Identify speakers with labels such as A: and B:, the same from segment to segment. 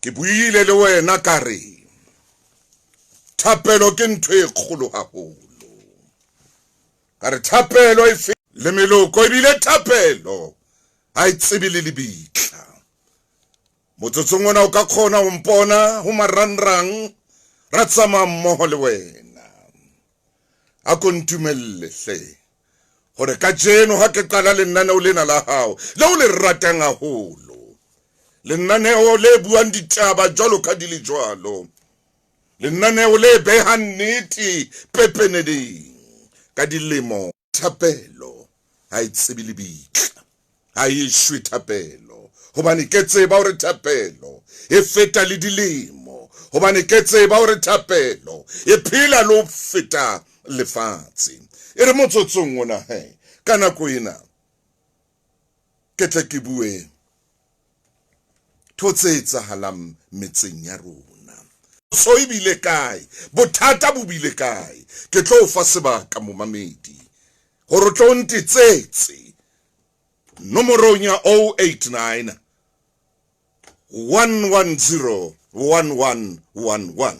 A: Ke buile le wena ka re thapelo ke ntho e kgolo haholo. Ka re thapelo e fe le meloko ebile thapelo ha e tsebe le lebitla. Motsotsong ona o ka kgona ho mpona ho marangrang ra tsamaya mmoho le wena. A ko ntumelle hle gore kajeno ha ke qala lenaneo lena la hao leo le ratang haholo, lenaneo le buang ditaba jwalo ka di le jwalo, lenaneo le behang nnete pepeneneng ka dilemo. Thapelo ha e tsebe lebitla, ha e shwe thapelo, hobane ke tseba hore thapelo e feta le dilemo, hobane ke tseba hore thapelo e phela le ho feta lefatshe. E re motsotsong ona he, ka nako ena ke tle ke bue ntho tse etsahalang metseng ya rona. So e bile kae? Bothata bo bile kae? Ke tlo o fa sebaka momamedi gore o tlo ntetsetse nomorong ya 089 110 1111.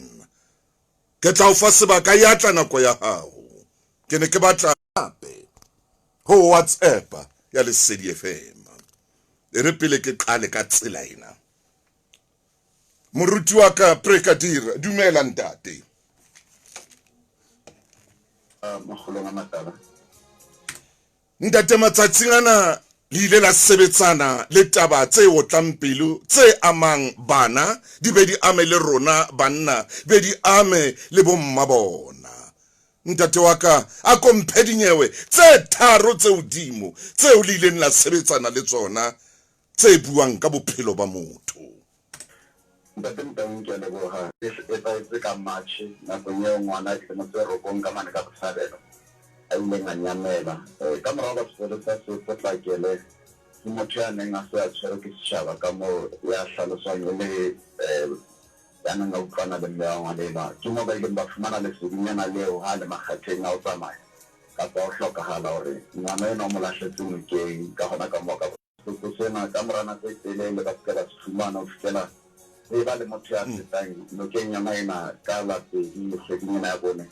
A: Ke tla o fa sebaka ya tla nako ya gago. Ke ne ke batla hape ho WhatsApp ya Lesedi FM. E re pele ke qale ka tsela ena. Moruti wa ka Brigadier, dumela ntate.
B: Makgolong a matala.
A: Ntate, matsatsing ana le ile la sebetsana le taba tse otlang pelo tse amang bana, di be di ame le rona banna, be di ame le bomma bona. Ntate wa ka, a ko mphe dinyewe tse tharo tse hodimo tseo le ileng la sebetsana le tsona tse buang ka bophelo ba motho.
B: Ntate Motaung ke a leboha. E etsahetse ka March nakong eo ngwana a dilemo tse robong ka mane ka Botshabelo a ileng a nyamela. Ka mora hoba sepolesa se potlakele ho motho ya neng a se a tshwerwe ke setjhaba ka moo ya hlaloswang e le ya neng a utlwana le mme wa ngwana enwa, ke moo ba ileng ba fumana lesedinyana leo ha a le makgatheng a ho tsamaya kapa ho hlokahala hore ngwana enwa o mo lahletse nokeng ka hona ka moo ka Setopo sena, ka mora nako e telele ba se ka ba se fumana ho fihlela ho eba le motho ya fetang nokeng yona ena ka la pedi kgweding ena ya bone,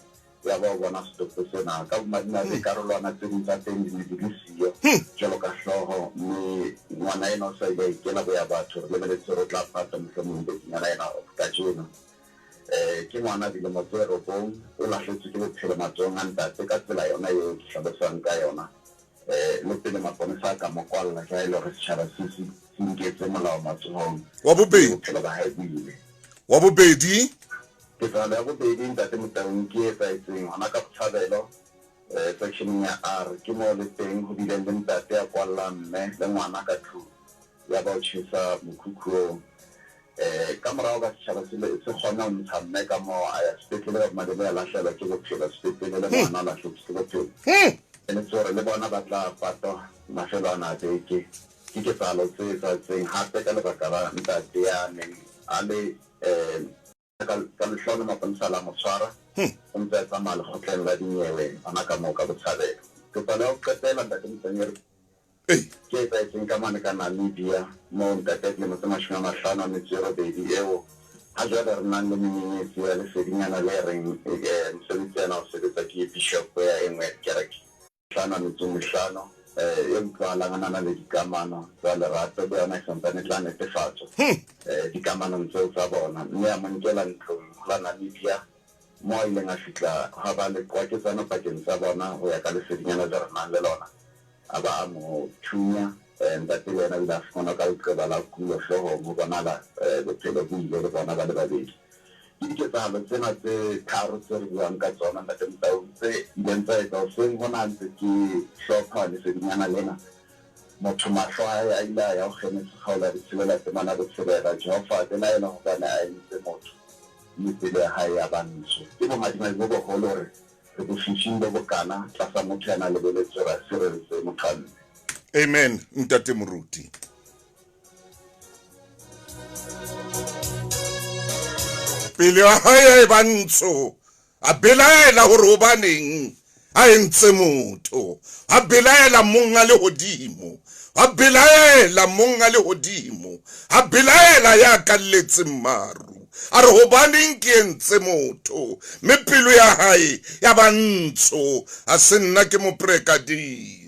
B: yaba o bona setopo sena. Ka bomadimabe karolwana tse ding tsa teng di ne di le siyo jwalo ka hlooho, mme ngwana enwa o sa ile a ikela boya batho. Re lebeletse hore o tla patwa mohlomong bekeng yona ena kajeno. Ke ngwana dilemo tse robong, o lahletswe ke bophelo matsohong a ntate ka tsela yona eo ke hlalosang ka yona. Le pele maponesa a ka mo kwalla, ke ha e le hore setjhaba se se se nketse molao matsohong,
A: Wa
B: mme
A: bobedi.
B: bophelo ba hae bo ile.
A: Wa bobedi.
B: Ketsahalo ya bobedi, Ntate Motaung, ke e etsahetseng hona ka Botshabelo, sectioneng ya R. Ke moo le teng ho bileng le ntate ya kwallang mme le ngwana ka tlung, yaba o tjhesa mokhukhu oo. Ka mora hoba setjhaba se se kgone ho ntsha mme ka moo, a ya sepetlele ka bomadimabe a lahlelwa ke bophelo sepetlele, le ngwana o lahletswe ke bophelo. E le hore le bona ba tla patwa mafelo ana a beke. Ke ketsahalo tse etsahetseng hape ka lebaka la ntate ya neng a le ka lehlono maponesa a la mo tshwara o ntse a tsamaya lekgotleng la dinyewe hona ka moo ka Botshabelo. Ketsahalo ya ho qetela ntate Motsanyere ke e etsahetseng ka mane ka Namibia moo ntate ya dilemo tse 58 eo ha jwale re nang le menyenyetsi ya lesedinyana le reng mosebetsi ena o sebetsa ke bishop ya e nngwe ya dikereke. 55 e utlwahalang a na le dikamano tsa lerato le yona e santsane e tla netefatswa dikamanong tseo tsa bona mme a mo nkela ntlong ho la Namibia moo a ileng a fihla hwa ba le qwaketsano pakeng tsa bona ho ya ka lesedinyana le re nang le lona. A ba a mo thunya. Ntate le yena o ile a fumanwa ka leqeba la kulo hloohong, ho bonahala bophelo bo ile le bona ba le babedi. Ke diketsahalo tsena tse tharo tse re buang ka tsona, Ntate Motaung, tse ileng tsa etsa hoseng hona ha ntse ke hlopha lesedinyana lena, motho mahlo a hae a ile a ya ho Genese kgaolo ya botshelela temana ya botshelela, Jehova a belaela hobane a entse motho, mme pelo ya hae ya ba ntsho. Ke bomadimabe bo boholo hore Re bofifing bo bokana tlasa motho ya na lebeletse hore a sireletse motho a mme.
A: Amen ntate moruti. Pele ya hae ya eba ntsho, a belaela hore hobaneng a entse motho, a belaela monga lehodimo. A belaela mong a lehodimo, a belaela ya kalletseng maru. A re, Hobaneng ke entse motho, mme pelo ya hae ya ba ntsho? Ha se nna ke moprekadiri.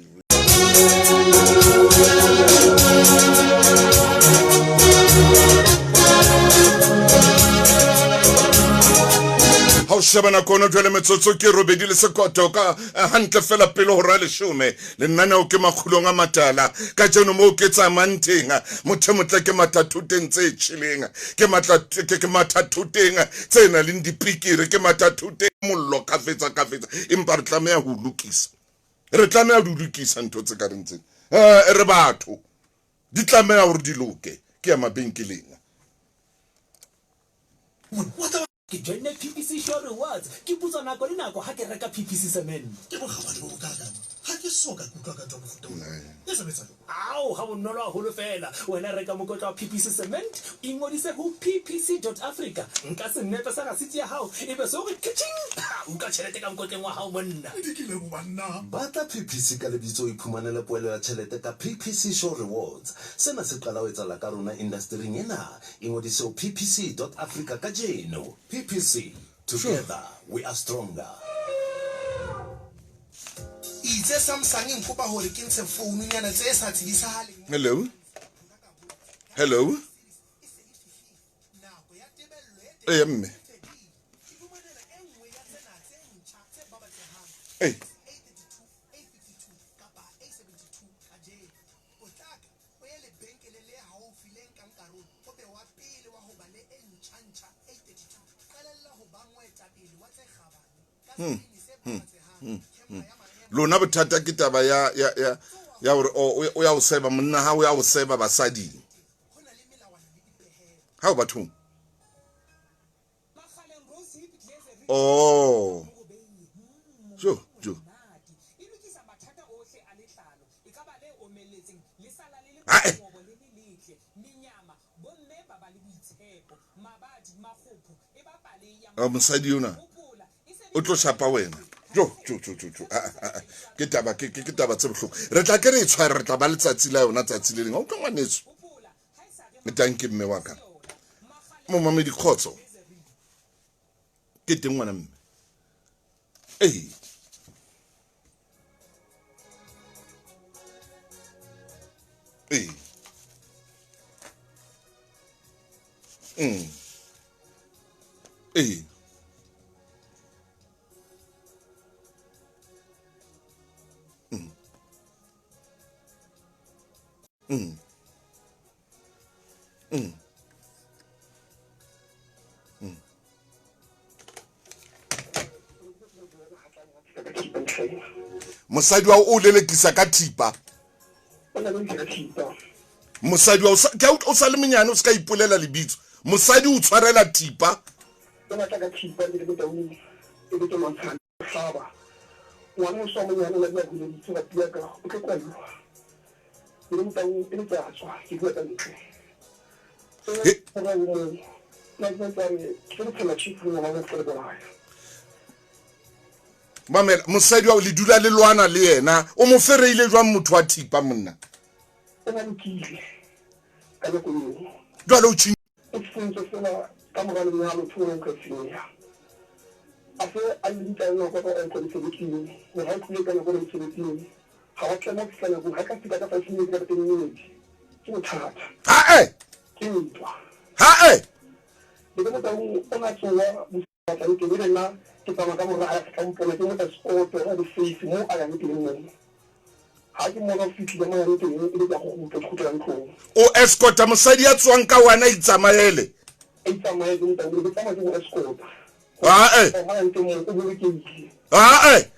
A: Ha o sheba nako ona jwale metsotso ke robedi le sekoto ka hantle fela pele hora leshome. Lenaneo ke Makgulong a Matala. Kajeno moo ke tsamayang teng, motho e motle ke matha thoteng tse tjheleng, ke matla ke, ke matha thoteng tse nang le dipikiri, ke matha thoteng mollo kgafetsa kgafetsa, empa re tlameha ho lokisa. Re tlameha ho lokisa ntho tse ka reng tsena. Eh, re batho. Di tlameha hore di loke. Ke ya mabenkeleng.
C: Ke joinne PPC Sure Rewards. Ke putswa nako le nako ha ke reka PPC Cement.
D: Ke bokgabane bo bokaakang! Ga ke so ka ke utlwa ka ntho ya mofuta ona. E sebetsa jwang?
C: Ao, ga bonolo haholo feela. Wena reka mokotla wa PPC Cement, ingodise ho ppc dot africa, nka senepe sa rasiti ya hao, ebe se o re kitching! Ha, utlwa tjhelete ka mokotleng wa hao monna.
D: Di ke leboha nna.
E: Batla PPC ka lebitso o iphumanele poelo ya tjhelete ka PPC Sure Rewards. Sena se qala ho etsahala ka rona indastering ena. Ingodise ho ppc dot africa kajeno. PPC, together we are stronger.
F: Itse Samsung e nkopa hore ke ntshe foununyana tse sa tsebisahaleng.
A: Hello. Hello. Ee mme. Ee. Hmm, hmm, hmm, lona bothata ke taba ya ya ya ya hore o ya o seba monna ha o ya o seba basading ha o bathong oh jo jo ae mosadi yona o tlo shapa wena jo jo jo jo jo ah, ah, ah. ke taba ke ke taba tse bohloko re tla ke re e tshware re tla ba letsatsi la yona tsatsi le leng o utlwa ngwaneso tanke mme wa ka momamedi kgotso ke teng ngwana mme ee ee ee Mm. Mm. Mm. Mosadi wa o lelekisa ka thipa. Mosadi wa o sa le monyane o se ka ipolela lebitso. Mosadi o tshwarela thipa.
G: O batla ka thipa le le taung e be ke lwantshana. Hlaba. Ngwana eso wa monyane o la dula huleditse hore pula ka o tlo kwallwa. Ke le motaung e le ke a tswa ke dula ka ntle. E mora o mong na ke tsa re ke tlo phela chief le ngwana o tlo le bolaya.
A: Mamela, mosadi wa le dula le lwana le yena. O mo fereile jwang motho wa thipa monna?
G: O ba lokile ka nako eo.
A: Jwale o tjhing
G: O sentswe fela ka mora lenyalo tho o ka senyeha. A se a lebitsa nako ka o mosebetsing hore ha o tlile ka nako le mosebetsing ha wa tlameha ho fihla nakong ha ka fihla ka 5 minutes kapa 10 minutes ke bothata.
A: Hae!
G: Ke ntwa.
A: Hae!
G: Le ka Motaung o na tsoha bosiu batlang teng ebe nna ke tsamaya ka mora hae a fihla mpona ke mo escort hore a be safe mo a yang teng moo. Ha ke mmona o fihlile mo a yang teng ebe ke a kgutla ke kgutlela ntlong.
A: O escorta mosadi ya tswang ka wena a itsamaele.
G: A itsamaele ntaule ke tsamaya ke mo escorta.
A: Ae.
G: Mo a yang teng moo o bolokehile.
A: Ae.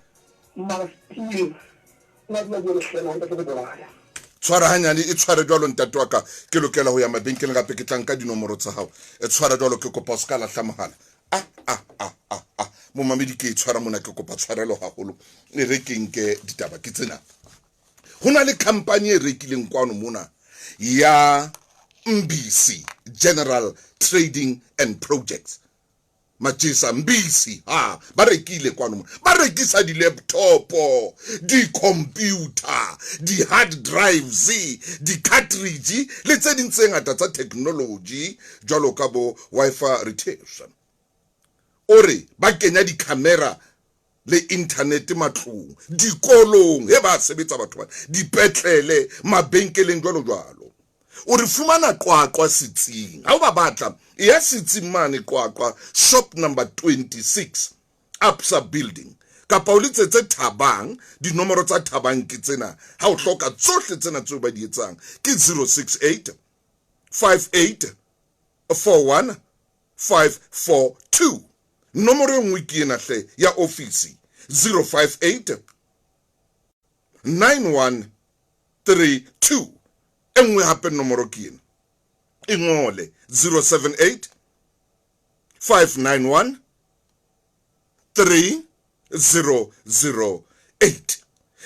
G: Mara still o na dula bua lehlela hore ke tlo go bolaya.
A: Tshwara hanyane e tshware jwalo ntate wa ka ke lokela ho ya mabenkeleng gape ke tla nka dinomoro tsa hao e tshwara jwalo ke kopa o se ka lahla mohala a a a a a momamedi ke e tshwara mona ke kopa tshwarelo haholo e re ke nke ditaba ke tsena ho na le company e rekileng kwano mona ya Mbisi General Trading and Projects. Matšesa, Mbisi, ha ba rekile kwano mona. Ba rekisa di-laptopo, di-computer, di-hard drives, di-cartridge le tse ding tse ngata tsa technology jwalo ka bo Wi-Fi routers. O re ba kenya di-camera le internet matlong, dikolong, he ba sebetsa batho bana, dipetlele, mabenkeleng jwalo jwalo. O re fumana Qwaqwa setsing. Ha o ba batla, e ya setsing mane Qwaqwa, shop number 26, Absa building. Kapa o letsetse Thabang, dinomoro tsa Thabang ke tsena. Ha o hloka tsohle tsena tseo ba di etsang, ke 068 58 41 542. Nomoro e nngwe ke ena hle ya ofisi 058 9132. E nngwe hape nomoro ke ena, e ngole 078 591 3008.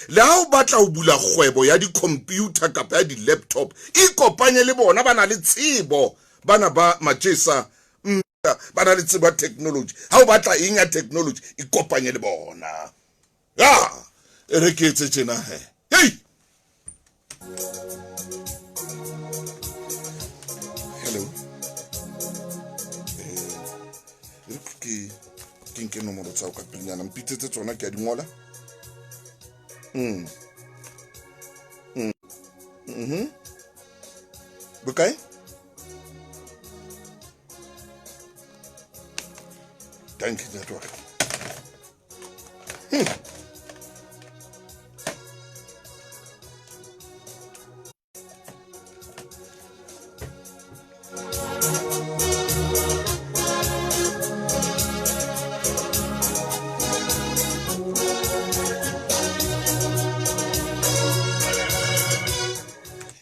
A: Le ha o batla ho bula kgwebo ya di-computer kapa ya di-laptop, ikopanye le bona, ba na le tsebo bana ba Matšesa, ba na le tsebo ya technology. Ha o batla eng ya technology, ikopanye le bona. Ya, e re ke etse tjena he. Hei! Hello. Eh, ke ke nke nomoro tsa ka pelenyana mpitsetse tsona ke a di ngola. Mm. Mm. Mhm. Bokae? Thank you, network.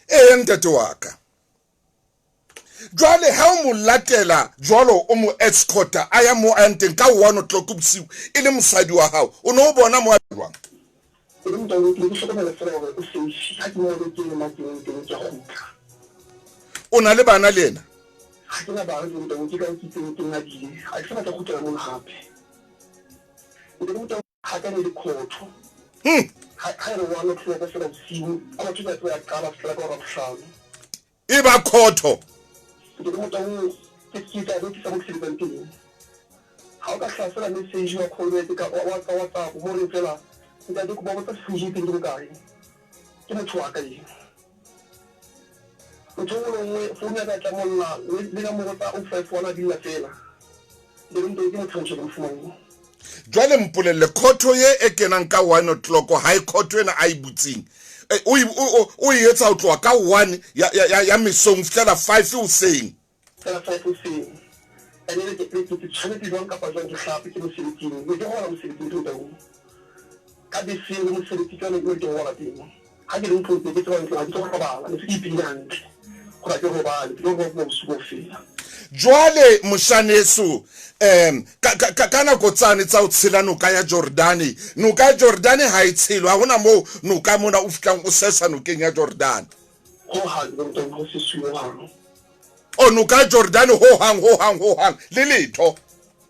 A: Ee ntate wa ka. Jwale ha o mo latela jwalo o mo escorta a ya mo a yang teng ka one o'clock bosiu e le mosadi wa hao, o ne o bona mo a jwang?
G: Ke ntate, ke ne ke hlokomela feela hore o safe. Ha ke mo ke ema teng teng ke a kgutla.
A: O na le bana le yena?
G: Ha ke na bana ke ntate, ke ka ke itseng ke ngadile. Ha ke sa batla ho kgutlela mono hape. Ntate Motaung, ha ka ne le khotho. Ha ha e re one o'clock feela bosiu, khotho ke a tseba ya qala ho fihlela ka hora ya bohlano.
A: E ba khotho.
G: Ntate Motaung, ke ke tla rekisa mo ke sebetsang teng. Ha o ka hlasela message wa call back ka wa ka WhatsApp mo reng fela ntate kopa botsa fridge e teng ke bokae. Ke motho wa ka eo. Ntho e nngwe le nngwe phone ya ka e tlamolla le le nomoro tsa 051 a di lla fela. Ntate Motaung ke motho e motjha ke mo fumaneng.
A: Jwale mpolelle, khotho ye e kenang ka one o'clock ha e khotho ena a e butseng eh, o e, o e etsa ho tloha ka one ya, ya, ya, ya mesong ho fihlela five hoseng.
G: Fela five hoseng. Ene ke, ke, ke tshwanetse jwang kapa jwang ke hlape ke mosebetsing. Ne ke robala mosebetsing ke Motaung. Ka beseng le mosebetsi ke yone ke robala teng. Ha ke le ntlong teng ke tseba ntlong ha ke tlo robala, ne se ke ipehile hantle hore ha ke robale, ke tlo roba bosiu kaofela.
A: Jwale moshaneso, um ka, ka, ka, ka nako tsane tsa ho tshela noka ya Jordane, noka ya Jordane ha e tshelwe, ha hona moo noka mona o fihlang o sesa nokeng ya Jordane.
G: Ho hang, ntate, ho sesuwe ho hang.
A: O noka ya Jordane ho hang, ho hang, ho hang, le letho.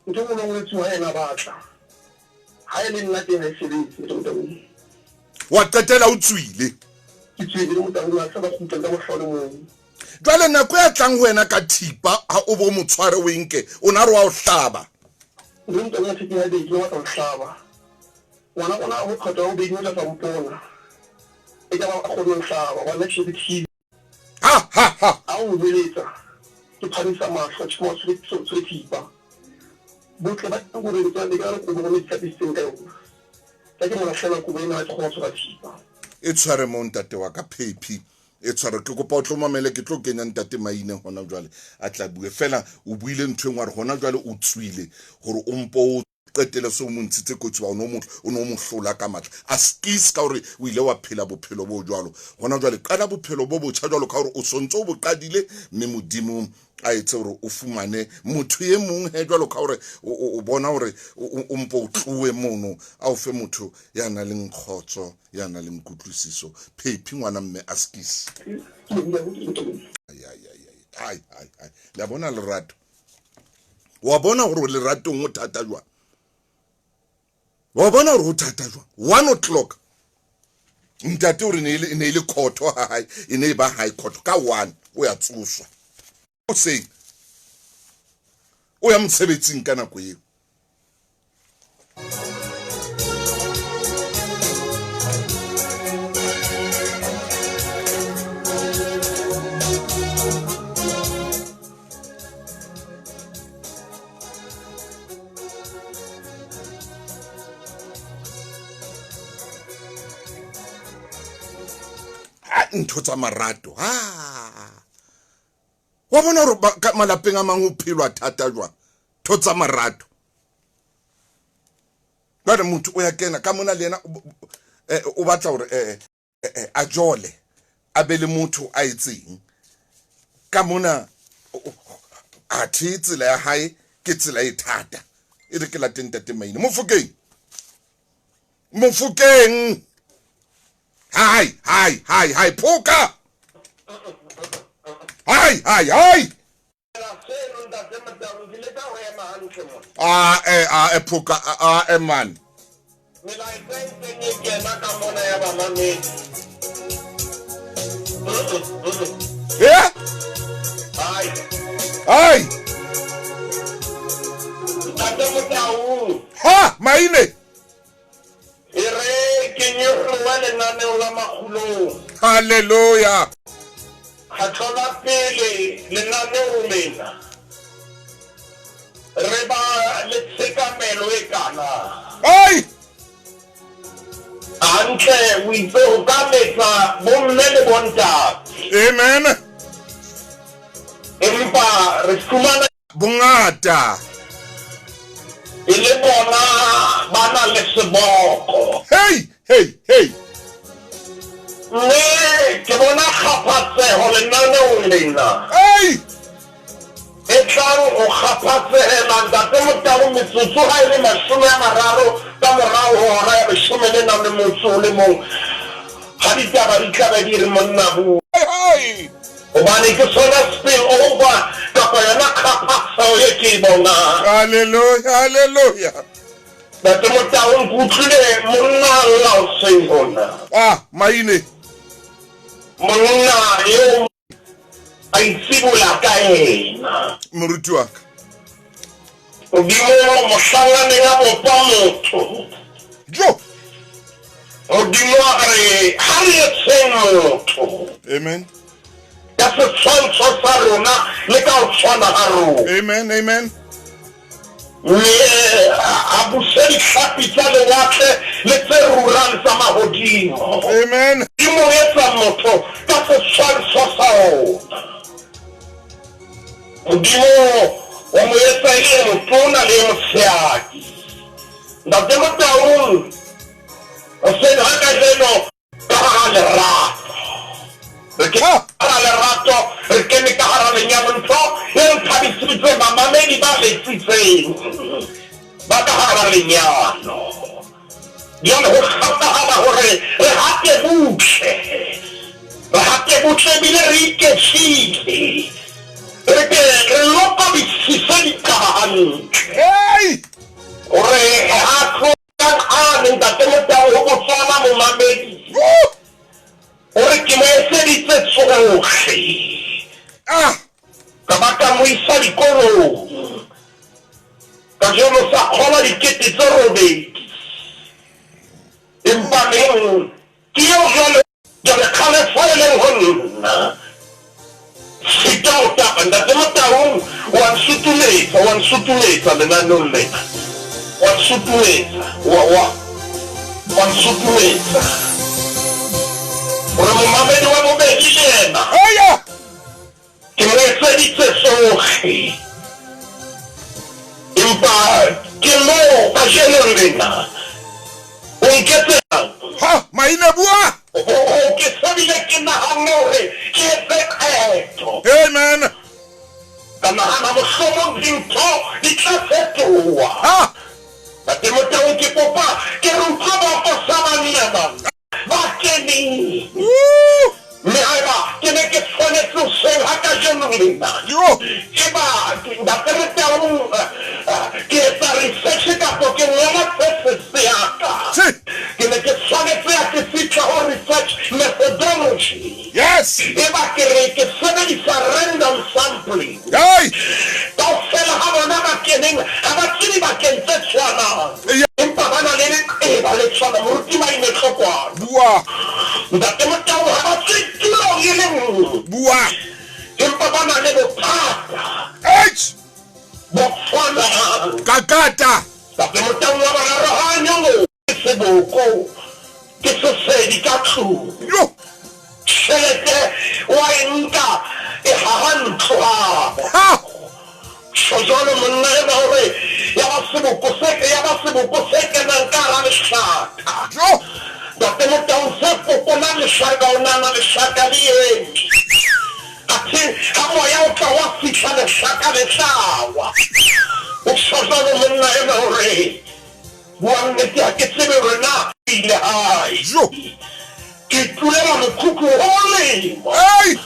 G: Ntho e nngwe le e nngwe e etsuwa ha yena a batla. Ha e le nna teng ha e sebetse, Ntate Motaung.
A: Wa qetela o tswile.
G: Ke tswile le Motaung, ha ke sa ba kgutla nka mohla o le mong.
A: Jwale nako ya tlang ho wena ka thipa ha o bo mo tshware o e nke, o na re wa o hlaba.
G: Ntate Motaung a thekeng habedi, o batla ho hlaba. Ngwana rona ho qhwetha wa bobedi o tla sa mpona. Ekaba a kgone ho nhlaba hobane nna ke shetse thiba.
A: Ha, ha, ha!
G: Ha o hweletsa, ke phamisa mahlo, tjhe, mo tshwere, tshwere thipa. Botle ba teng hore ke na le kobo e ke ikapisitseng ka yona. Ka ke mo lahlela kobo ena ha ke kgona ho tshwara thipa.
A: E tshware moo ntate wa ka, Phephi. E tshware. Ke kopa o tlo mamele, ke tlo kenya ntate Maine hona jwale a tla bue. Feela o buile ntho e nngwe wa re hona jwale o tswile hore o mpo o qetele se o mo ntshitse kotsi ba o ne o mo hlola ka matla a skis ka hore o ile wa phela bophelo bo jwalo. Hona jwale qala bophelo bo botjha jwalo ka hore o sontse o bo qadile, mme Modimo a etse hore o fumane motho e mong he jwalo ka hore o bona hore o mpo o tlohe mono, a o fe motho ya nang le kgotso, ya nang le kutlwisiso. Phephi ngwana mme a skis. Ai ai ai ai ai ai, le a bona lerato. Wa bona hore leratong ho thata jwang. Wa bona hore ho thata jwang. 1 o'clock. Ntate o re ne e le khotho ha hae, e ne e ba high court ka 1 o ya tsoswa. Hoseng o ya mosebetsing ka nako eo. Ntho tsa marato ha wa bona hore malapeng a mang ho phelwa thata jwang, ntho tsa marato. Jwale motho o ya kena ka mona le yena o batla hore a jole, a be le motho a etseng ka mona, athe tsela ya hae ke tsela e thata. E re ke late ntate Maine. Mofokeng, Mofokeng, hai hai hai hai, phoka, hai hai hai. A phoka a man. Yeah? Ai. Ha, Maine. Hallelujah.
H: Kgetlo pele lenaneo lena re ba le tshekamelo e kana.
A: Ai!
H: Hantle o itse ho ka letsa bomme le bontate.
A: Amen.
H: Empa re fumana
A: bongata
H: e le bona ba na le seboko.
A: Hey, hey, hey.
H: Mme ke bona kgaphatseho lenaneong lena.
A: Hey!
H: E tlang ho kgaphatsehela ntate Motau metsotso ha e le 30 ka morao ho hora ya 11 ha ditaba di tlabe di re monna bua. Hobane ke sona spill over kapa yona kgaphatseho e ke e bonang.
A: Hallelujah, hallelujah.
H: Ntate Motau, nkutlwile monna lla hoseng hona.
A: Ah, Maine.
H: Monna eo a itsibola ka yena.
A: Moruti wa ka.
H: Modimo mohlanganeng a bopa motho.
A: Jo.
H: Modimo a re ha re etseng motho.
A: Amen.
H: Ka setshwantsho sa rona le ka ho tshwana ha rona.
A: Amen, amen.
H: Mme a buse ditlhapi tsa lewatle le tse rurang tsa mahodimo.
A: Amen.
H: Modimo o etsa motho ka setshwantsho sa ona. Modimo wa mo etsa e le e motona le e motshehadi. Ntate Motaung, hoseng ha kajeno ka hara lerato. Re ke hara lerato, re kene ka hara lenyalo. Ntho e re thabisitseng bamamedi ba letsitseng ba ka hara lenyalo. Jwale ho hlokahala hore re hate butle. Re hate butle ebile re iketlile. Re ke re lokodisise ditaba hantle.
A: Hey!
H: Hore ha tlo ane ntate Motau ho Botswana momamedi. O re ke mo etseditse tsohle.
A: Ah!
H: Ka ba ka mo isa dikolong. Kajeno sa kgola 8,000. Empa neng ke eo jwale jwale kgalefo e leng ho nna. Sita ho tapa ntate Motaung, wa nsutumetsa, wa nsutumetsa lenaneong lena. Wa nsutumetsa, wa nsutumetsa. Hore momamedi wa bobedi le yena.
A: Eya!
H: Ke mo etseditse tsohle. Empa ke moo kajeno lena o nketsetsang.
A: Ha, Maine bua!
H: Ke sebile ke nahanne hore ke etse qeto.
A: Amen.
H: Ka nahana mohlomong dintho di tla fetoha.
A: Ha!
H: Ntate Motau, ke kopa ke re utlwe ba banna bana ba keneng. Mme haeba ke ne ke tshwanetse hoseng ha kajeno lena.
A: Jo!
H: Eba ntate Motau Ntate Motau ha ba tswe tulong e le nngwe.
A: Bua.
H: Empa ba na le bothata.
A: Eish.
H: Bo tshwanang.
A: Kakata.
H: Ntate Motau wa ba rarohanya moo. Ke seboko, ke sesedi ka tlung.
A: Yo.
H: Tjhelete wa e nka e haha ntlo habo.
A: Ha.
H: Tjho jwalo monna enwa o re ya ba seboko se ya ba seboko se kenang ka hara lehlaka.
A: Jo.
H: Ntate Motaung se popolang lehlaka o nahana lehlaka le eme. Athe ha moya o tla wa fihla lehlaka le tla wa. O tjho jwalo monna enwa o re Bua nnete ha ke tsebe hore na ke ile hae.
A: Jo.
H: Ke itulela mokhukhu ho molemo.
A: Hey!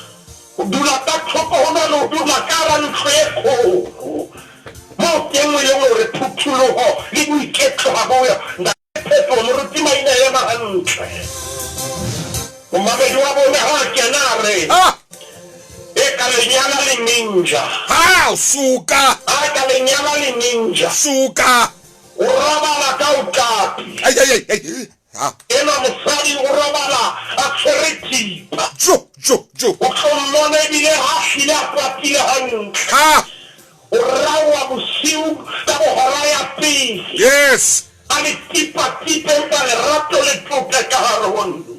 H: Ho dula ka thoko ho na le ho dula ka hara ntlo e kholo. Moo teng e leng hore phutholoho le boiketlo ha bo yo. Ntate Phetoho Moruti Maina ema hantle. Momamedi wa bone ha a kena a re.
A: Ha!
H: Eka lenyala le ninja.
A: Ha! Suka!
H: Eka lenyala le ninja.
A: Suka!
H: O robala ka okapi.
A: Ai, ai, ai, ai. Ha.
H: Enwa mosadi o robala a tshwere thipa.
A: Jo, jo, jo.
H: O tlo mmona ebile ha hlile a kwatile hantle.
A: Ha.
H: O raoha bosiu ka bo hora ya pele.
A: Yes.
H: A le tipa-tipe empa lerato le tlotle ka hare ho nna.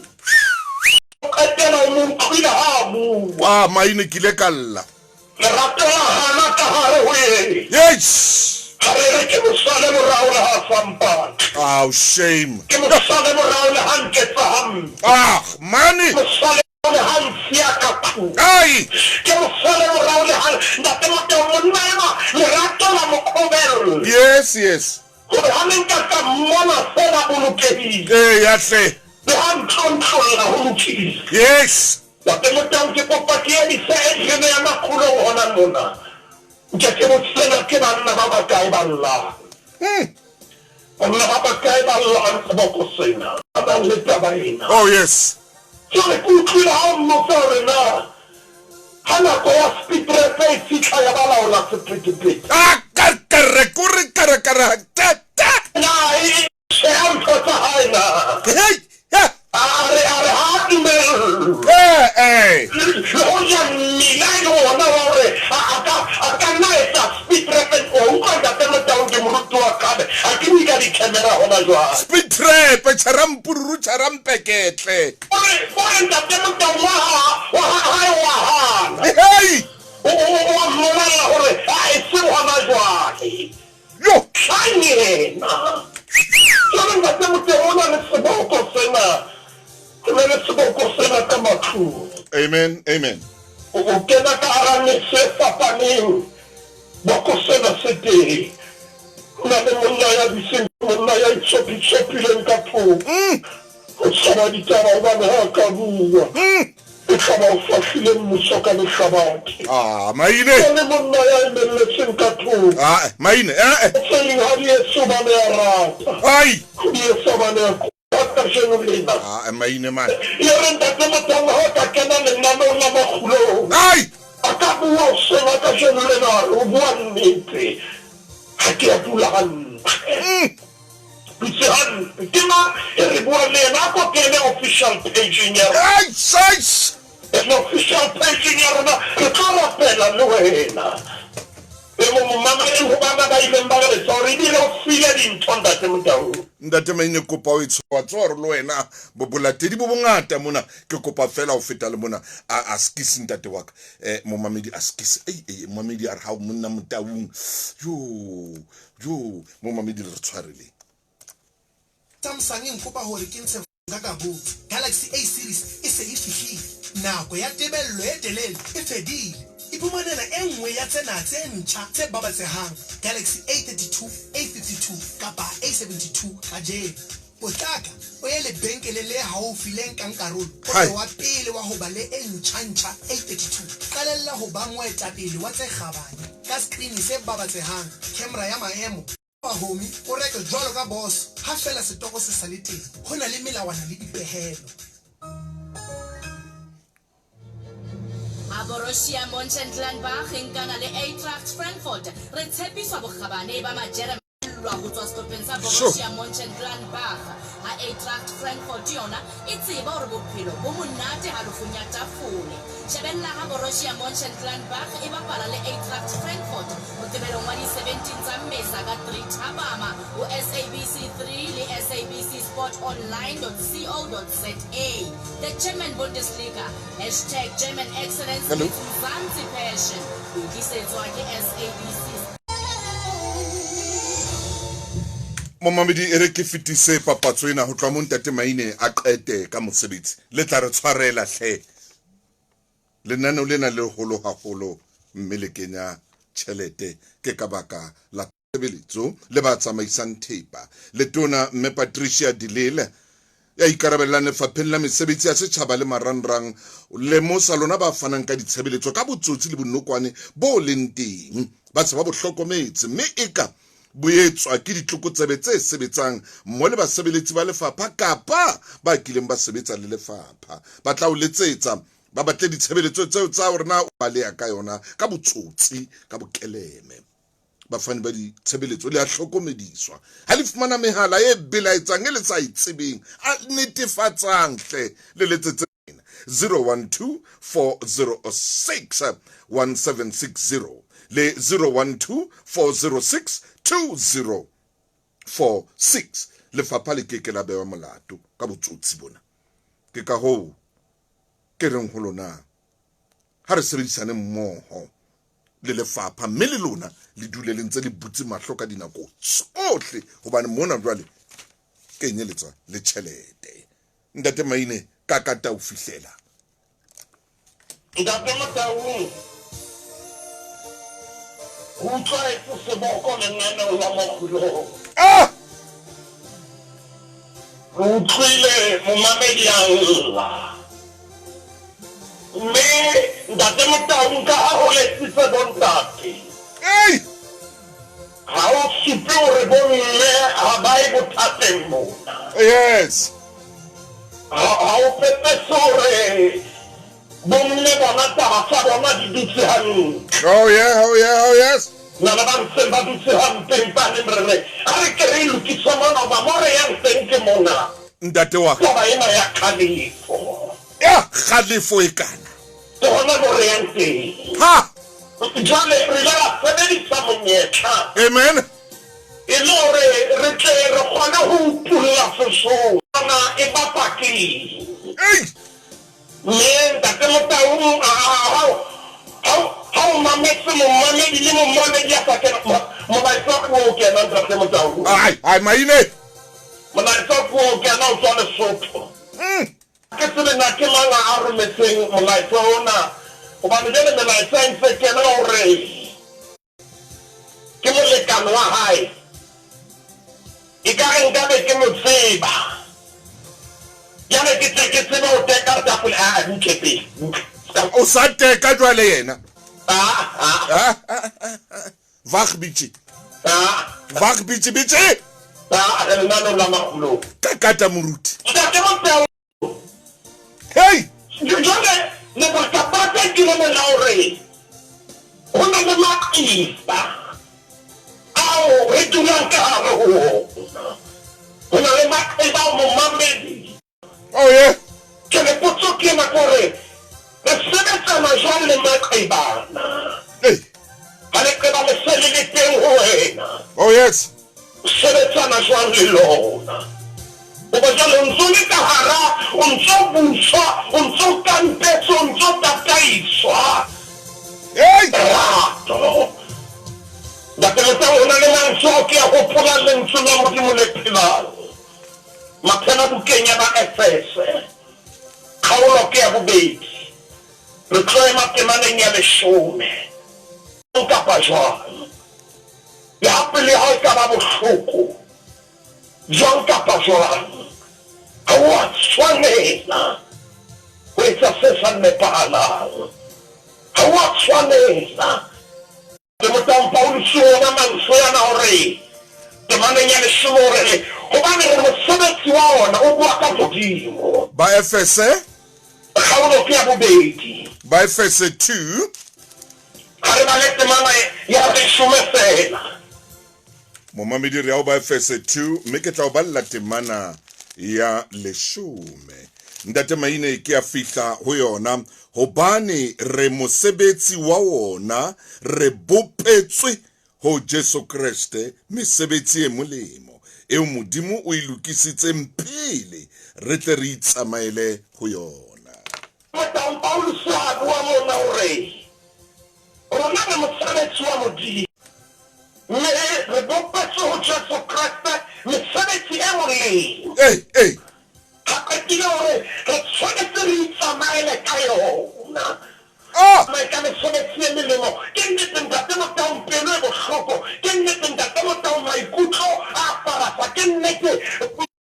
H: O qetela o mo utlwile ha a bua.
A: Ah, maine ke ile ka lla.
H: Lerato la hana ka hare ho yena.
A: Yes.
H: Ha le re ke mo sale morao le ha sa mpatla.
A: Oh, shame.
H: Ke mo sale morao le ha nketsa hampe.
A: Ah, mane.
H: Ke mo sale morao le ha ntshiya ka tlung.
A: Ai.
H: Ke mo sale morao le ha Ntate Moteo monna enwa lerato la mo qobella.
A: Yes, yes.
H: Hore ha ne nka ka mmona feela bolokehile.
A: Eya hle.
H: Le ha ntlontlolla ho lokile.
A: Yes.
H: Ntate Motau ke kopa ke emise engine ya makgulong hona mona. Nke ke botsena ke banna ba bakae ba llang. Banna ba bakae ba llang seboko sena. Ba nang le taba ena.
A: Oh yes.
H: Jwale ke utlwile ha o mmotsa hore na ha nako ya speed trap e fihla ya ba laola sephethephethe.
A: Ah kare kore kare kare ta ta.
H: Na e Tjheha ntho tsa hae na?
A: Hey, ha.
H: A re, a re ha a dumellwe.
A: Eh, eh.
H: Le hoja mmila e le wona wa hore a, a ka, a ka nna a etsa speed trap. Wa utlwa Ntate Motaung, ke moruti wa kgale, ha ke bue ka di-camera hona jwale.
A: Speed trap, tjharampururu, tjharampeketle.
H: O re, o re Ntate Motaung wa ha, wa ha hae wa hana.
A: Hey!
H: O, o, o a mmolella hore a e seng hona jwale.
A: Yo!
H: Tlang yena. Jwale Ntate Moteng o na le seboko sena. O na le seboko sena ka matlung.
A: Amen, amen.
H: O, o kena ka hara metse e fapaneng. Boko sena se teng. Ho na le monna ya dutseng, monna ya itshopitshopileng ka thoko. O tshaba ditaba hobane ha a ka bua. E tla ba o fahlile mmuso ka lehlabathe.
A: Ah, Maine.
H: Ho na le monna ya emelletseng ka thoko.
A: Ah, Maine, eh, eh.
H: Tse ding ha di etse hobane a rata.
A: Ai.
H: Di etsa hobane a kopa kajeno lena.
A: Ah, Maine man.
H: E re Ntate Motaung ha o ka kena lenaneong la Makgulong.
A: Ai.
H: A ka bua hoseng ha kajeno lena a re o bua nnete. Ha ke a dula hantle. Dutse hantle. Ke mang e re buang le yena? A ko kene official page-eng ya rona.
A: Eish, eish.
H: Ene official page-eng ya rona, re tlo rapela le wena. E mo momamedi ho bana ba ileng ba letsa hore ebile o file dintho Ntate Motaung.
A: Ntate Maine kopa o e tshoa tsoa hore le wena bo bolatedi bo bongata mona ke kopa fela ho feta le mona a a skisi ntate wa ka eh momamedi a skisi ei ei momamedi a re ha monna Motaung jo Jo, momamedi le re tshwareleng.
F: Samsung e nkopa hore ke ntshe ka ka botse. Galaxy A series e se e fihlile. Nako ya tebello e telele e fedile. Iphumanela e nngwe ya tsena tse ntjha tse babatsehang, Galaxy A32, A52 kapa A72 kajeno. Potlaka o ye lebenkeleng le haufi le nkang karolo, o be wa pele wa ho ba le e ntjha-ntjha A32. Qalella ho ba moetapele wa tse kgabane ka skrine se babatsehang, khemera ya maemo. Kopa homie o reke jwalo ka boss ha feela setoko se sa le teng. Ho na le melawana le dipehelo.
I: Ha Borussia Mönchengladbach e nkana le Eintracht Frankfurt, re tshepiswa bokgabane ba Majeremane. qobellwa ho tswa sehlopheng sa Borussia Mönchengladbach, ha Eintracht Frankfurt yona e tseba hore bophelo bo monate halofong ya tafole. Shebella ha Borussia Mönchengladbach e bapala le Eintracht Frankfurt Moqebelong wa di 17 tsa Mmesa ka 3 thapama ho SABC 3 le SABC Sport Online.co.za. The German Bundesliga, hashtag German Excellence
A: Hello.
I: meets Mzansi Passion. O e tlisetswa ke SABC.
A: Momamedi e re ke fetise papatso ena ho tloha mo ntate Maine a qete ka mosebetsi. Le tla re tshwarela hle. Lenaneo lena le leholo haholo mme le kenya tjhelete ke ka baka la tshebeletso le ba tsamaisang thepa. Letona Mme Patricia de Lille ya ikarabellang lefapheng la mesebetsi ya setjhaba le marangrang o lemosa lona ba fanang ka ditshebeletso ka botsotsi le bonokwane bo leng teng ba se ba bo hlokometse mme eka bo etswa ke ditlokotsebe tse sebetsang mmo le basebeletsi ba lefapha kapa ba kileng ba sebetsa le lefapha. Ba tla o letsetsa ba batle ditshebeletso tseo tsa hore na o baleha ka yona ka botsotsi ka bokeleme. Bafani ba ditshebeletso le a hlokomediswa ha le fumana mehala e belaetsang e le sa e tsebeng, a netefatsang hle le letsetse 012 406 1760 le 012 406 2046. Lefapha le ke ke la bewa molato ka botsotsi bona. Ke ka hoo ke reng ho lona, ha re sebedisane mmoho le lefapha mme le lona le dule le ntse le butse mahlo ka dinako tsohle, hobane mona jwale kenyeletswa le tjhelete. Ntate Maine ka ka tau fihlela.
H: Ntate Motaung, Ho utlwahetse seboko lenaneong la Makgulong.
A: Ah!
H: Re utlwile momamedi a lla. Mme Ntate Motaung ka ha ho letsitse bontate.
A: Ei!
H: Ha o supe hore bomme ha ba ye bothateng mona.
A: Yes.
H: Ha, ha o pepese hore bomme bona taba tsa bona di dutse hantle.
A: Oh yeah, oh yeah, oh yes.
H: Na le ba ntseng ba dutse hampe empa neng re re a re ke re e lokise mona hoba mo re yang teng ke mona.
A: Ntate wa ka.
H: Taba ena ya kgalefo.
A: Ya kgalefo e kana.
H: Ke hona mo re yang teng.
A: Ha!
H: Jwale re ile ra sebedisa monyetla.
A: Amen.
H: E le hore re tle re kgone ho utulla sesosa. Na e bakwa ke eng?
A: Ei!
H: Mme Ntate Motaung, ha, ha, ha, ha o mametse momamedi le momamedi a sa kena, molaetsa ke o kena, Ntate Motaung.
A: Ai, ai, Maine.
H: Molaetsa ke o kena o tswa Lesotho. Ha ke tsebe na ke mang a rometseng molaetsa ona, hobane jwale melaetsa e ntse e kena hore ke molekane wa hae. Ekare nka be ke mo tseba, jwale ke tle ke tsebe ho teka tafole. Aa, butle pele, butle.
A: O sa teka jwale yena?
H: Aa, aa.
A: Wag bietjie.
H: Aa.
A: Wag bietjie, bietjie.
H: Aa, re lenaneong la Makgulong.
A: Ka kata moruti.
H: Ntate Moteo.
A: Hey!
H: Jwale lebaka-baka ke lena la hore ho na le maqeba ao re dulang ka hare ho ona. Ho na le maqeba ao momamedi.
A: Oh yeah.
H: Jwale potso ke ena ke hore re sebetsana jwang le maqeba ana?
A: Hey.
H: Ha leqeba le se le le teng ho wena.
A: Oh yes.
H: O sebetsana jwang le lona? Hoba jwale o ntso le ka hara, o ntso buswa, o ntso kampetswe, o ntso tataiswa.
A: Hey!
H: Lerato. Ntate Letang, ho na le mantswe ao ke a hopolang Lentsweng la Modimo le phelang. Mathela bukeng ya Baefese, kgaolo ke ya bobedi. Re tlo ema temaneng ya leshome. Kapa jwang. Le ha pelo ya hao e ka ba bohloko jwang kapa jwang, ha o a tshwanela ho etsa se sa nepahalang. Ha o a tshwanela. Lemotang Pauluse ona mantswe ana hore temaneng ya leshome hore hobane re mosebetsi wa ona o bua ka Modimo.
A: Baefese.
H: Kgaolo ke ya bobedi.
A: Baefese 2.
H: Ha re bale temana ya leshome feela.
A: Momamedi re ya ho Baefese 2 mme ke tla o balla temana ya leshome. Ntate Maine ke a fihla ho yona hobane re mosebetsi wa wona re bopetswe ho Jesu Kreste mesebetsi e molemo eo Modimo o e lokisitseng pele re tle re itsamaele ho yona.
H: Motaung Pauluse a bua mona o re, Rona re mosebetsi wa Modimo, mme re bopetswe ho Jesu Kreste mesebetsi e molemo.
A: Ei, ei.
H: Ha qetile o re, re tshwanetse re itsamaele ka yona.
A: Ah!
H: Tsamaye ka mesebetsi e melemo. Ke nnete Ntate Motaung pelo e bohloko. Ke nnete Ntate Motaung maikutlo a farasa. Ke nnete.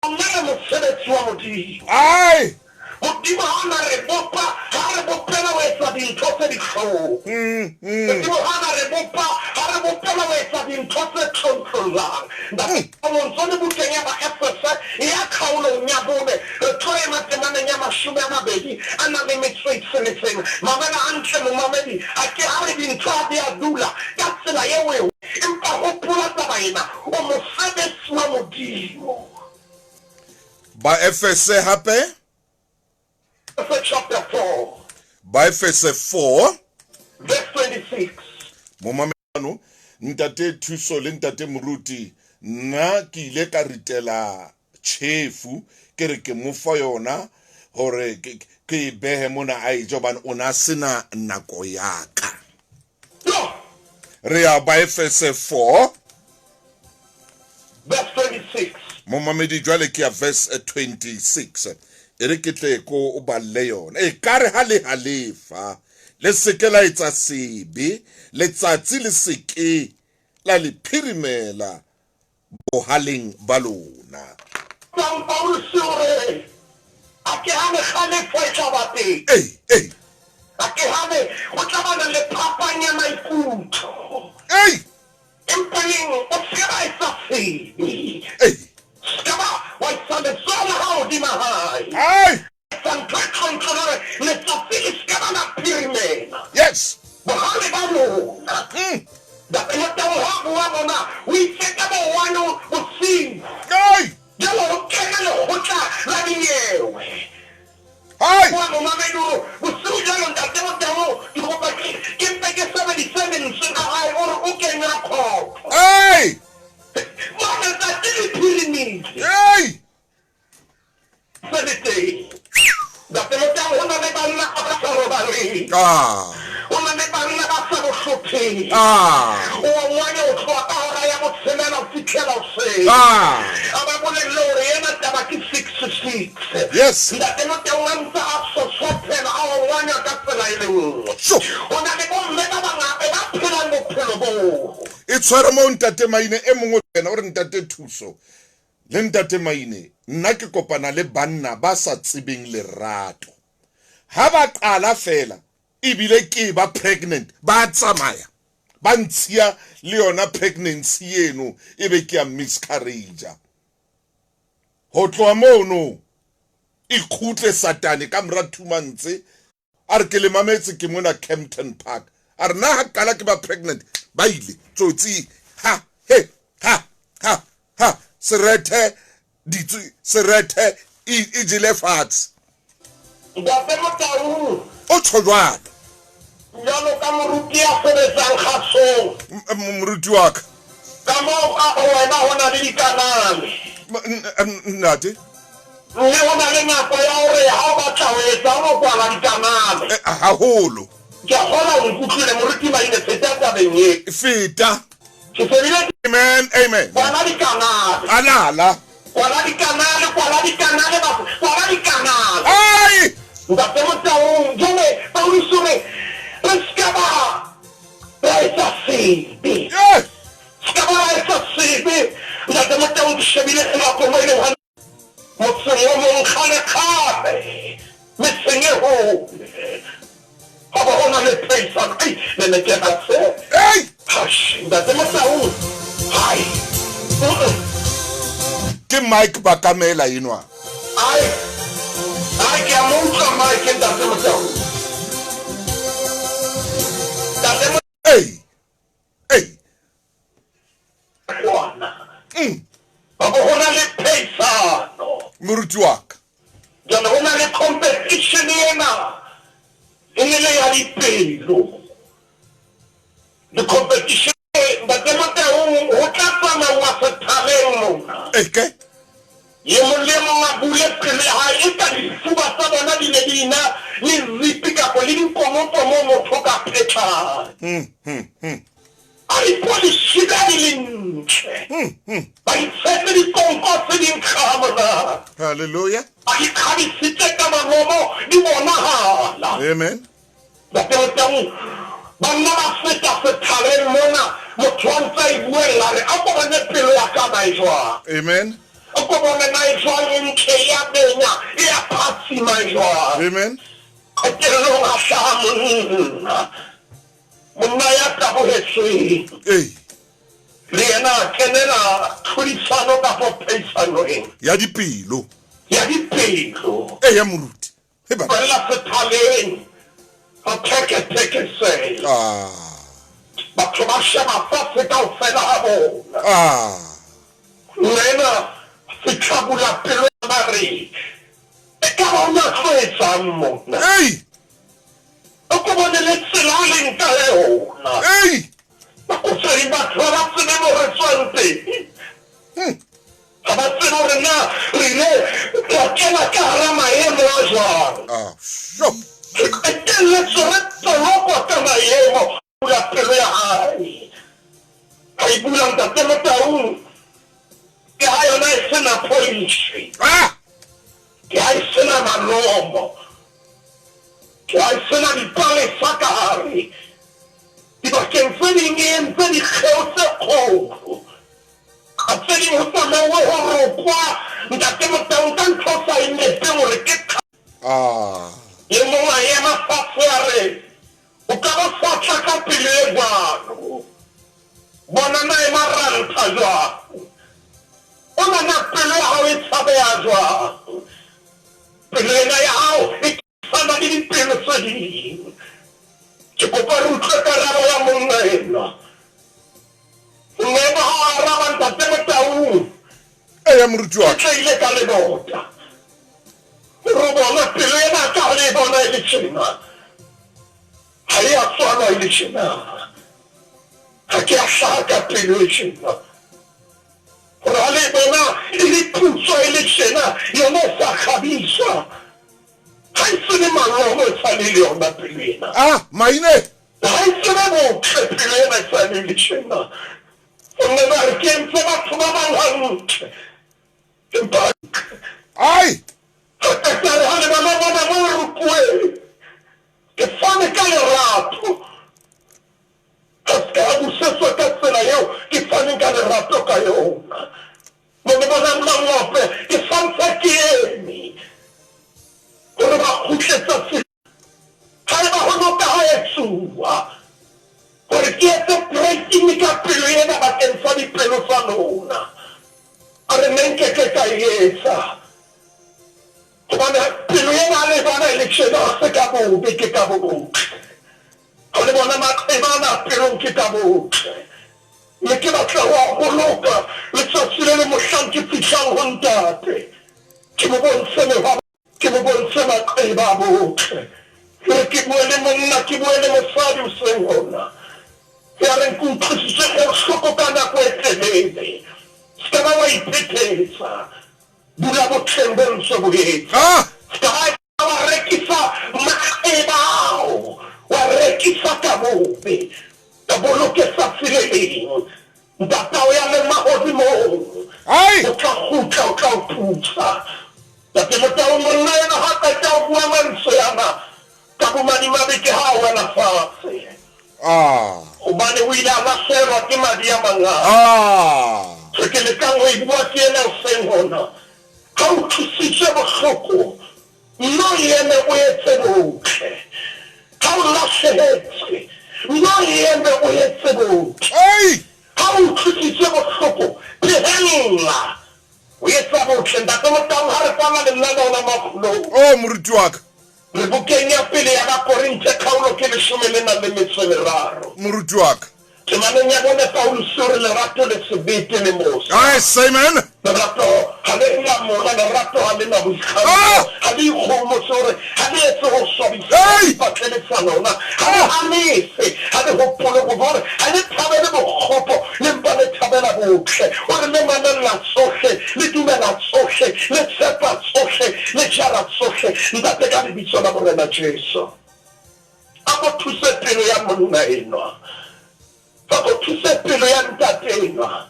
H: Rona re mosebetsi wa Modimo.
A: Ai!
H: Modimo ha a na re bopa, ha a re bopela ho etsa dintho tse dihlong. Modimo ha a na re bopa, ha a re bopela ho etsa dintho tse tlontlollang. Ntate Alonso le bukeng ya Baefese ya kgaolong ya bone, re tlo ema temaneng ya 20 a nang le metso e tsheletseng. Mamela hantle momamedi, ha ke ha re dintho ha di a dula ka tsela eo e. Empa hopola taba ena, o mosebetsi wa Modimo.
A: Baefese hape.
H: Efese chapter 4.
A: Baefese 4.
H: Verse 26.
A: Momamedi Ntate Thuso le Ntate Moruti, nna ke ile ka ritela tjhefu ke re ke mo fa yona hore ke e behe mona a e je hobane o ne a sena nako ya ka. Re ya Baefese 4.
H: Verse 26.
A: Momamedi jwale ke ya verse 26. E re ke tle ko o balle yona. E ka re ha le halefa, le se ke la etsa sebe, letsatsi le se ke la le phirimela bohaleng ba lona.
H: Jwang Pauluse o re, A ke hane kgalefo e tla ba teng.
A: Ei, ei.
H: A ke hane ho tla bana le phapang ya maikutlo.
A: Ei.
H: Empa neng o se ke ba etsa sebe.
A: Ei.
H: Se ke ba wa isa letsoho la hao hodima hae.
A: Ai.
H: Etsa ntho e tlontlollo hore letsatsi le se ke ba la phirimela.
A: Yes.
H: Bohale ba lona. Ntate Motau ha bua mona o itse ka bo one bosiu.
A: Ai.
H: Jwale ho kena lekgotla la dinyewe.
A: Hai.
H: Bua momamedi o re bosiu jwalo Ntate Motau ke kopa ke ke mpe ke sebedise lentswe la hae o re o kenywa kgotso.
A: Ai.
H: Bona tsatsi le phirimile.
A: Ei.
H: Se le teng. Ntate Motau ho na le banna ba sa robaleng.
A: Ah.
H: Ho na le banna ba sa bo hlopheng.
A: Ah.
H: O ngwane o tloha ka hora ya botshelela ho fihlela hoseng.
A: Ah.
H: A ba bolelle hore ena taba ke six six.
A: Yes.
H: Ntate Motau a ntse a sosothela a ongwanya ka tsela e le nngwe.
A: Sho.
H: Ho na le bomme ba bangata ba phelang bophelo boo.
A: E tshwere moo Ntate Maine e mong o kena o re Ntate Thuso Le Ntate Maine, nna ke kopana le banna ba sa tsebeng lerato. Ha ba qala feela ebile ke ba pregnant, ba tsamaya ba ntshiya le yona pregnancy eno ebe ke a miscarriage. Ho tloha mono e khutle satane ka mora 2 months A re, Ke le mametse ke mona Kempton Park. A re, Na ha ke qala ke ba pregnant, ba ile, tsotsi, ha, he, ha, ha, ha, serethe, ditsu, serethe e, e jele fatshe.
H: Ntate Motaung.
A: O tjho jwalo.
H: Jwalo ka moruti ya sebetsang kgasong.
A: Moruti wa ka.
H: Ka moo ka ho wena ho na le dikanale.
A: Ntate.
H: Mme ho na le nako ya hore ha o batla ho etsa o no kwala dikanale.
A: Eh, haholo.
H: Ke a kgolwa o nkutlwile, Moruti Maine, feta tabeng e.
A: Feta.
H: Ke se bile ke.
A: Amen, amen.
H: Kwala dikanale.
A: Kanala.
H: Kwala dikanale, kwala dikanale, batho, kwala dikanale.
A: Ai!
H: Ntate Motaung, jwale Pauluse o re, re se ka ba ra etsa sebe.
A: Yeah.
H: Se ka ba ra etsa sebe. Ntate Motaung, ke shebile nako mo e leng hore Motseng o mong kgale-kgale, metseng e hole, ho bo ho na le phehisano. Ei, le ne ke ratse.
A: Ei!
H: Hush, Ntate Motaung. Hai. Mm-mm.
A: Ke Mike Bakamela enwa.
H: Ai. Ai, ke a mo utlwa Mike, Ntate Motaung. Ntate
A: Ei! Ei!
H: Kwana. Ba bo ho na le phehisano.
A: Moruti wa ka.
H: Jwale ho na le competition ena e ne le ya dipelo. Le competition Ntate Motaung ho tla tsamauwa sethaleng mona.
A: Eke.
H: E mong le e mong a bule pelo ya hae eka difuba tsa bona di ne di ena le zipi kapa le dikonopo moo motho o ka phetlang. A dipolishika di le ntle. Ba di tshetse dikonko tse di nkga ha monate.
A: Hallelujah.
H: Ba di kgabisitse ka malomo di bonahala.
A: Amen.
H: Ntate Motaung, banna ba feta sethaleng mona, motho a ntse a e buella, a re, A ko bone pelo ya ka na e jwang.
A: Amen.
H: A ko bone na e jwang, e ntle, e a benya, e a phatsima e jwang.
A: Amen.
H: Qetellong ha hlaha monna, monna ya tabohetsweng.
A: Ee.
H: Le yena a kenela tlhodisano kapa phehisano ena.
A: Ya dipelo.
H: Ya dipelo.
A: Eya, moruti. He banna.
H: Fela sethaleng go thekethekesela.
A: Ah.
H: Batho ba sheba fatshe kaofela ha bona.
A: Ah.
H: Nna fihla bula pelo ya ba re, Ekaba o na tlo etsang mona?
A: Ei!
H: O ko bone le tsela a leng ka eona.
A: Ei!
H: Nako tse ding batho ha ba tsebe mo re tswang teng. Ga ba tsebe gore na re ile ra kena ka gara maemo a jwang.
A: Ah, sho.
H: Re qetelletse re tolokwa ka maemo. Bula pelo ya hae. A e bula Ntate Motaung. Ke ha yona e se na polishi.
A: Ah!
H: Ke ha e se na malomo. Ke ha e se na dipalesa ka hare. Dibakeng tse ding e entse dikgeo tse kgolo. Ka tse ding ho tsamauwe ho rokwa Ntate Motaung ka ntho o sa e nepeng hore ke tlhapi.
A: Ah.
H: E mong a ema fatshe a re, O ka ba sa tla ka pelo e jwalo. Bona na e marantha jwang. O nana pelo ya hao e tshabeha jwang. Pelo ena ya hao e Tshwana le dipelo tse ding. Ke kopa re utlwe karabo ya monna enwa. Monna enwa ha a araba Ntate Motaung.
A: Eya moruti wa
H: ka. Ke tlaile ka lebota. Hore o bona pelo ena ka ha le e bona e le tjena. Ha e a tswalwa e le tjena. Ha ke a hlaha ka pelo e tjena. Hore ha le e bona e le putswa e le tjena, yona e sa kgabiswa. Ha e tsebe malomo e sale le yona pelo ena.
A: Ah, maine!
H: Ha e tsebe botle pelo ena e sale le tjena. Gonne ba re ke entse batho ba bang hantle. Empa
A: Ai!
H: Ha qeta re ha le bona bona mo rukueng. Ke fane ka lerato. Ka se ka busetswa ka tsela eo ke faneng ka lerato ka yona. Mo le bonang mangope, ke sa ntse ke eme hore ba kgutle tsatsi haeba ho no ka ha etsuwa hore ke etse breaking ka pelo ena bakeng sa dipelo tsa lona. A re ne nkeke ka e etsa hobane pelo ena ha le e bona e le tjena ha se ka bobe ke ka botle. Ha le bona maqeba ana pelong ke ka botle. Me ke batla ho a boloka letsatsi le le mohlang ke fihlang ho Ntate, ke mo bontshe mehwa, ke mo bontshe maqeba a botle. E re ke bue le monna, ke bue le mosadi hoseng hona, ya reng ke utlwisitswe bohloko ka nako e telele. Se ka ba wa iphetetsa. Dula botleng bo ntse bo etsa. Se ka ba wa rekisa maqeba ao, wa rekisa ka bobe. Ka boloke tsatsi le leng. Ntatao ya leng mahodimong o tla kgutla, o tla o thusa. Ntate Motau, monna ena ha qeta ho bua mantswe ana, ka bomadimabe ke ha a wela fatshe. Hobane o ile a lahlehelwa ke madi a mangata. Ntho ke lekang ho e bua ke ena hoseng hona, ha o thusitswe bohloko, nno eme o etse botle. Ha o lahlehetswe, nno eme o etse botle. Ha o utlwisitswe bohloko, phehella o etsa botle. Ntate Motau, ha re kwala lenaneo la Makgulong.
A: Oh, moruti wa ka.
H: Re bukeng ya pele ya Bakorinthe, kgaolo ke leshome le nang le metso e meraro.
A: Moruti wa ka.
H: Temaneng ya bone Pauluse o re lerato le sebete le mosa.
A: Yes, amen.
H: Lerato ha le na mona, lerato ha le na boikgantsho,
A: Ah!
H: ha le ikgohomose, o re ha le etse ho swabisa,
A: Hey!
H: ha le ipatlele sa lona, ha le halefe, ha le hopole bobe, o re ha le thabele bokgopo, le mpa le thabela botle, o re le mamella tsohle, le dumela tsohle, le tshepa tsohle, le jara tsohle. Ntate, ka lebitso la Morena Jesu. A ko thuse pelo ya monna enwa. A ko thuse pelo ya ntate enwa.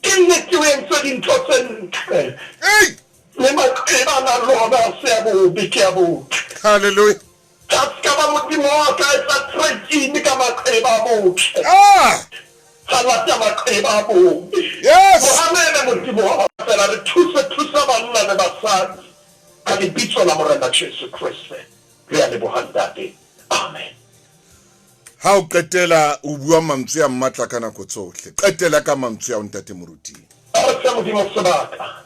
H: Ke nnete o entse dintho tse ntle.
A: Hey!
H: Mme maqeba a nang le ona ha se a bobe, ke a botle.
A: Hallelujah.
H: A se ka ba Modimo wa ka etsa trade-in ka maqeba a botle.
A: Ah!
H: Ra lata maqeba a bobe.
A: Yes!
H: Mohamele Modimo wa fela re thuse, thusa banna le basadi ka lebitso la Morena Jesu Kreste. Re a leboha Ntate. Amen.
A: Ha o qetela o bua mantswe a matla ka nako tsohle, qetela ka mantswe ao Ntate Moruti.
H: A re fe Modimo sebaka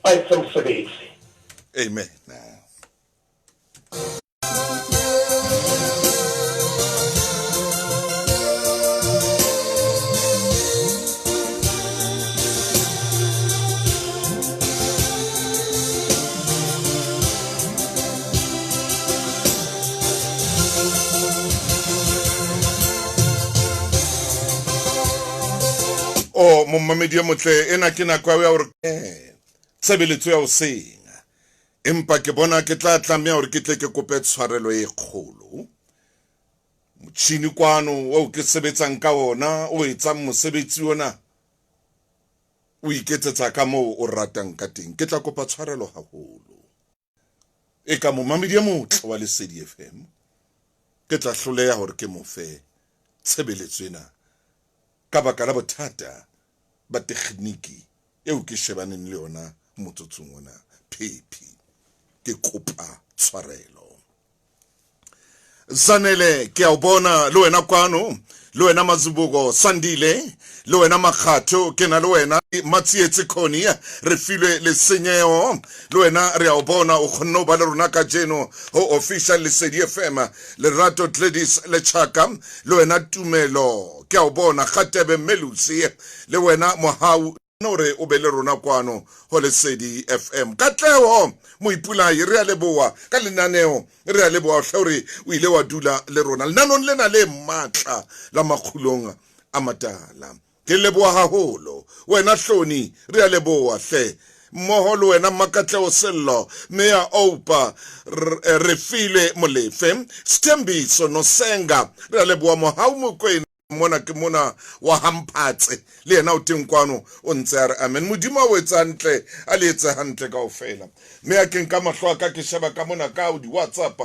H: a etse mosebetsi.
A: Amen. O momamedi e motle, ena ke nako ya hore eh, tshebeletso ya hoseng, empa ke bona ke tla tlameha hore ke tle ke kope tshwarelo e kgolo. Motjhini kwano oo ke sebetsang ka ona, o etsang mosebetsi ona, o iketsetsa ka moo o ratang ka teng. Ke tla kopa tshwarelo haholo. E ka momamedi e motle wa Lesedi FM, ke tla hloleha hore ke mo fe tshebeletso ena ka baka la bothata ba tekgniki eo ke shebaneng le yona motsotsong ona. Phephi, ke kopa tshwarelo. Zanele, ke a o bona le wena kwano, le wena Mazibuko Sandile, le wena Makgatho, ke na le wena Matsietse Khoni, re filwe lesenyeo, le wena re a o bona, o kgonne ho ba le rona kajeno ho Official Lesedi FM. Lerato Gladys Lechaka, le wena Tumelo, ke a o bona, Kgatebe Melusi, le wena Mohau, hore o be le rona kwano ho Lesedi FM. Katleho Moipolai, re a leboha ka lenaneo, re a leboha hle hore o ile wa dula le rona lenaneong lena le matla la Makgulong a Matala. Ke leboha haholo wena Hloni, re a leboha hle mmoho le wena Makatleho Sello, Meya Oupa, Refilwe Molefe, Sthembiso Nosenga, re a leboha Mohau Mokwena, Mona ke mona wa Hamphatse, le yena o teng kwano, o ntse a re amen. Modimo a o etse hantle, a le etse hantle kaofela. Mme a ke nka mahlo a ka ke sheba ka mona ka di-WhatsApp,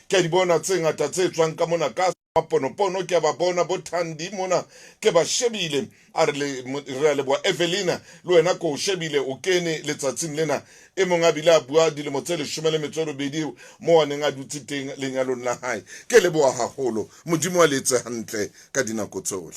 A: ke a di bona tse ngata tse tswang ka mona ka maponopono, ke a ba bona bo Thandi mona, ke ba shebile. A re le, re a leboha Evelina, le wena ke o shebile o kene letsatsing lena. E mong a bile a bua dilemo tse 18 moo a neng a dutse teng lenyalong la hae. Ke leboha haholo. Modimo a le etse hantle ka dinako tsohle.